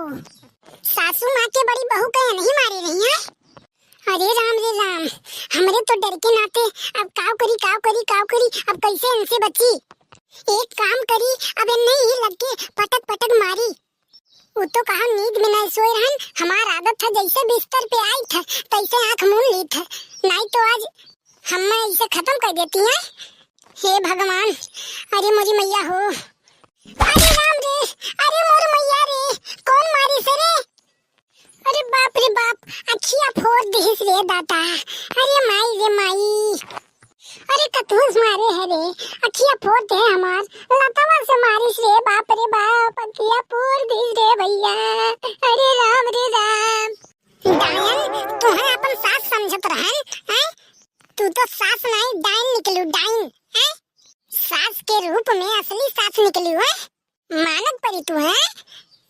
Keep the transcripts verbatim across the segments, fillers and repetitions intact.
सासू माँ के बड़ी बहू के नहीं मारे रही है। अरे राम रे राम, हमरे तो डर के नाते अब काव करी, काव करी, काव करी, अब कैसे इनसे बची? एक काम करी, अब इन्हें ही लग के पटक पटक मारी। वो तो कहा नींद में नहीं सोए रहन, हमार आदत था जैसे बिस्तर पे आई था तैसे आंख मूंद ली था, नहीं तो आज हम मैं इसे खत्म कर देती है। हे भगवान, अरे मोरी मैया हो, अरे राम रे, अरे मोर मैया रे, कौन मारी से रे? अरे बाप रे बाप, अखिया फोड़ दिहिस रे दादा। अरे माई रे माई, अरे कतहुस मारे है रे, अखिया फोड़ दे हमार, लतवा से मारिस रे बाप रे बाप, अखिया फोड़ दिहिस रे भैया। अरे राम रे राम। डायन, तुहे अपन सास समझत रहन, हैं? तू तो सास नहीं, डायन निकलू, डायन, हैं? सास के रूप में असली सास निकलू, हैं? मानत परी तू, हैं?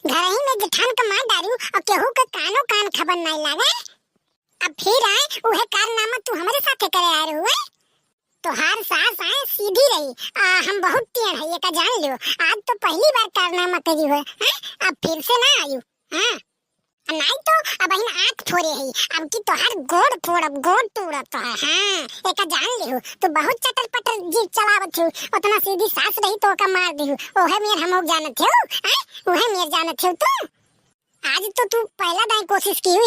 घर ही में जेठान का मार डारू और केहू का कानो कान खबर नहीं लागे। अब फिर आए उहे कारनामा तू हमरे साथे करे आए रहू, हैं? तोहार सास आए सीधी रही, आ, हम बहुत टेढ़ है, एका जान लियो। आज तो पहली बार कारनामा करी हो, हैं? अब फिर से ना आयु, हाँ। आ नाई तो अब हिन आँख फोड़े है, अब की तोहार गोड़ फोड़ब, गोड़ तोड़ब तोहार, हाँ। एका जान लियो, तू बहुत चटर पटर जीभ चलावत हो, उतना सीधी सास रही तो ओका मार दिहु, ओहे मेर हम जानत हो, हैं? ओहे मेर जानत हो तू। आज तो तू पहला दाई कोशिश की